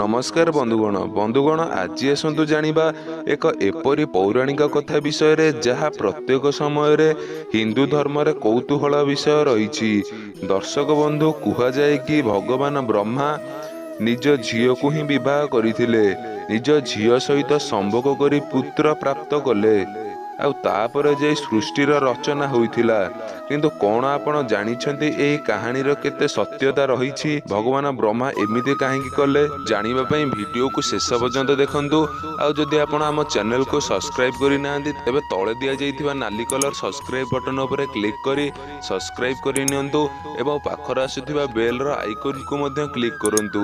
ନମସ୍କାର ବନ୍ଧୁଗଣ, ଆଜି ଆସନ୍ତୁ ଜାଣିବା ଏକ ଏପରି ପୌରାଣିକ କଥା ବିଷୟରେ ଯାହା ପ୍ରତ୍ୟେକ ସମୟରେ ହିନ୍ଦୁ ଧର୍ମରେ କୌତୂହଳ ବିଷୟ ରହିଛି। ଦର୍ଶକ ବନ୍ଧୁ, କୁହାଯାଏ କି ଭଗବାନ ବ୍ରହ୍ମା ନିଜ ଝିଅକୁ ହିଁ ବିବାହ କରିଥିଲେ। ନିଜ ଝିଅ ସହିତ ସମ୍ଭୋଗ କରି ପୁତ୍ର ପ୍ରାପ୍ତ କଲେ, ଆଉ ତାପରେ ଯାଇ ସୃଷ୍ଟିର ରଚନା ହୋଇଥିଲା। କିନ୍ତୁ କ'ଣ ଆପଣ ଜାଣିଛନ୍ତି ଏହି କାହାଣୀର କେତେ ସତ୍ୟତା ରହିଛି? ଭଗବାନ ବ୍ରହ୍ମା ଏମିତି କାହିଁକି କଲେ? ଜାଣିବା ପାଇଁ ଭିଡ଼ିଓକୁ ଶେଷ ପର୍ଯ୍ୟନ୍ତ ଦେଖନ୍ତୁ। ଆଉ ଯଦି ଆପଣ ଆମ ଚ୍ୟାନେଲକୁ ସବସ୍କ୍ରାଇବ୍ କରିନାହାନ୍ତି, ତେବେ ତଳେ ଦିଆଯାଇଥିବା ନାଲି କଲର୍ ସବସ୍କ୍ରାଇବ୍ ବଟନ୍ ଉପରେ କ୍ଲିକ୍ କରି ସବସ୍କ୍ରାଇବ୍ କରିନିଅନ୍ତୁ ଏବଂ ପାଖରେ ଆସୁଥିବା ବେଲ୍ର ଆଇକନ୍କୁ ମଧ୍ୟ କ୍ଲିକ୍ କରନ୍ତୁ,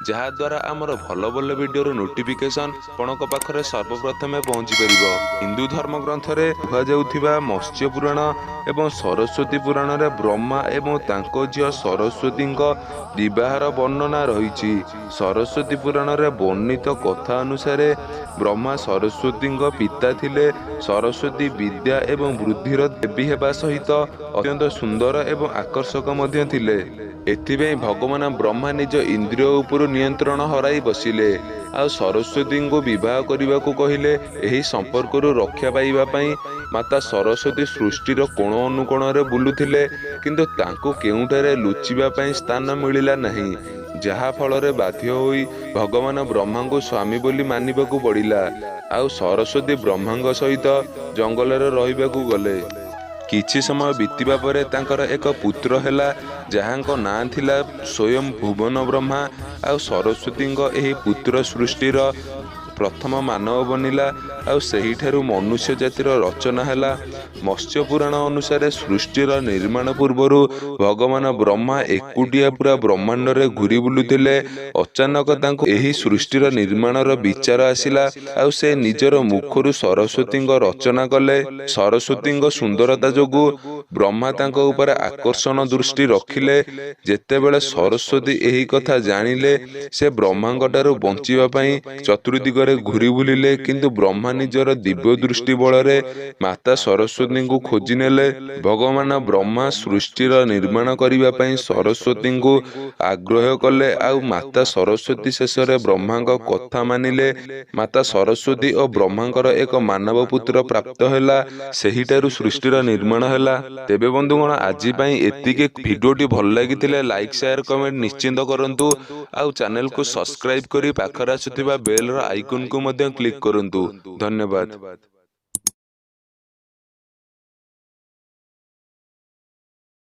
ଯାହାଦ୍ୱାରା ଆମର ଭଲ ଭଲ ଭିଡ଼ିଓର ନୋଟିଫିକେସନ୍ ଆପଣଙ୍କ ପାଖରେ ସର୍ବପ୍ରଥମେ ପହଞ୍ଚି ପାରିବ। ହିନ୍ଦୁ ଧର୍ମ ଗ୍ରନ୍ଥରେ କୁହାଯାଉଥିବା ମତ୍ସ୍ୟ ପୁରାଣ ଏବଂ ସରସ୍ୱତୀ ପୁରାଣରେ ବ୍ରହ୍ମା ଏବଂ ତାଙ୍କ ଝିଅ ସରସ୍ୱତୀଙ୍କ ବିବାହର ବର୍ଣ୍ଣନା ରହିଛି। ସରସ୍ୱତୀ ପୁରାଣରେ ବର୍ଣ୍ଣିତ କଥା ଅନୁସାରେ ବ୍ରହ୍ମା ସରସ୍ୱତୀଙ୍କ ପିତା ଥିଲେ। ସରସ୍ୱତୀ ବିଦ୍ୟା ଏବଂ ବୁଦ୍ଧିର ଦେବୀ ହେବା ସହିତ ଅତ୍ୟନ୍ତ ସୁନ୍ଦର ଏବଂ ଆକର୍ଷକ ମଧ୍ୟ ଥିଲେ। ଏଥିପାଇଁ ଭଗବାନ ବ୍ରହ୍ମା ନିଜ ଇନ୍ଦ୍ରିୟ ଉପରୁ ନିୟନ୍ତ୍ରଣ ହରାଇ ବସିଲେ ଆଉ ସରସ୍ୱତୀଙ୍କୁ ବିବାହ କରିବାକୁ କହିଲେ। ଏହି ସମ୍ପର୍କରୁ ରକ୍ଷା ପାଇବା ପାଇଁ ମାତା ସରସ୍ୱତୀ ସୃଷ୍ଟିର କୋଣ ଅନୁକୋଣରେ ବୁଲୁଥିଲେ, କିନ୍ତୁ ତାଙ୍କୁ କେଉଁଠାରେ ଲୁଚିବା ପାଇଁ ସ୍ଥାନ ମିଳିଲା ନାହିଁ, ଯାହା ଫଳରେ ବାଧ୍ୟ ହୋଇ ଭଗବାନ ବ୍ରହ୍ମାଙ୍କୁ ସ୍ୱାମୀ ବୋଲି ମାନିବାକୁ ପଡ଼ିଲା। ଆଉ ସରସ୍ୱତୀ ବ୍ରହ୍ମାଙ୍କ ସହିତ ଜଙ୍ଗଲରେ ରହିବାକୁ ଗଲେ। କିଛି ସମୟ ବିତିବା ପରେ ତାଙ୍କର ଏକ ପୁତ୍ର ହେଲା, ଯାହାଙ୍କ ନାଁ ଥିଲା ସ୍ୱୟଂ ଭୁବନ ବ୍ରହ୍ମା। ଆଉ ସରସ୍ୱତୀଙ୍କ ଏହି ପୁତ୍ର ସୃଷ୍ଟିର ପ୍ରଥମ ମାନବ ବନିଲା, ଆଉ ସେହିଠାରୁ ମନୁଷ୍ୟ ଜାତିର ରଚନା ହେଲା। ମତ୍ସ୍ୟ ପୁରାଣ ଅନୁସାରେ ସୃଷ୍ଟିର ନିର୍ମାଣ ପୂର୍ବରୁ ଭଗବାନ ବ୍ରହ୍ମା ଏକୁଟିଆ ପୁରା ବ୍ରହ୍ମାଣ୍ଡରେ ଘୁରି ବୁଲୁଥିଲେ। ଅଚାନକ ତାଙ୍କୁ ଏହି ସୃଷ୍ଟିର ନିର୍ମାଣର ବିଚାର ଆସିଲା, ଆଉ ସେ ନିଜର ମୁଖରୁ ସରସ୍ୱତୀଙ୍କ ରଚନା କଲେ। ସରସ୍ୱତୀଙ୍କ ସୁନ୍ଦରତା ଯୋଗୁଁ ବ୍ରହ୍ମା ତାଙ୍କ ଉପରେ ଆକର୍ଷଣ ଦୃଷ୍ଟି ରଖିଲେ। ଯେତେବେଳେ ସରସ୍ୱତୀ ଏହି କଥା ଜାଣିଲେ, ସେ ବ୍ରହ୍ମାଙ୍କ ଠାରୁ ବଞ୍ଚିବା ପାଇଁ ଚତୁର୍ଦିଗରେ ଘୁରି ବୁଲିଲେ, କିନ୍ତୁ ବ୍ରହ୍ମା ନିଜର ଦିବ୍ୟ ଦୃଷ୍ଟି ବଳରେ ମାତା ସରସ୍ୱତୀଙ୍କୁ ଖୋଜି ନେଲେ। ଭଗବାନ ବ୍ରହ୍ମା ସୃଷ୍ଟିର ନିର୍ମାଣ କରିବା ପାଇଁ ସରସ୍ୱତୀଙ୍କୁ ଆଗ୍ରହ କଲେ, ଆଉ ମାତା ସରସ୍ୱତୀ ଶେଷରେ ବ୍ରହ୍ମାଙ୍କ କଥା ମାନିଲେ। ମାତା ସରସ୍ୱତୀ ଓ ବ୍ରହ୍ମାଙ୍କର ଏକ ମାନବ ପୁତ୍ର ପ୍ରାପ୍ତ ହେଲା, ସେହିଠାରୁ ସୃଷ୍ଟିର ନିର୍ମାଣ ହେଲା। ତେବେ ବନ୍ଧୁଗଣ, ଆଜି ପାଇଁ ଏତିକି। ଭିଡ଼ିଓଟି ଭଲ ଲାଗିଥିଲେ ଲାଇକ୍, ସେୟାର, କମେଣ୍ଟ ନିଶ୍ଚିନ୍ତ କରନ୍ତୁ, ଆଉ ଚ୍ୟାନେଲକୁ ସବସ୍କ୍ରାଇବ୍ କରି ପାଖରେ ଆସୁଥିବା ବେଲ୍ର ଆଇକନ୍କୁ ମଧ୍ୟ କ୍ଲିକ୍ କରନ୍ତୁ। ଧନ୍ୟବାଦ।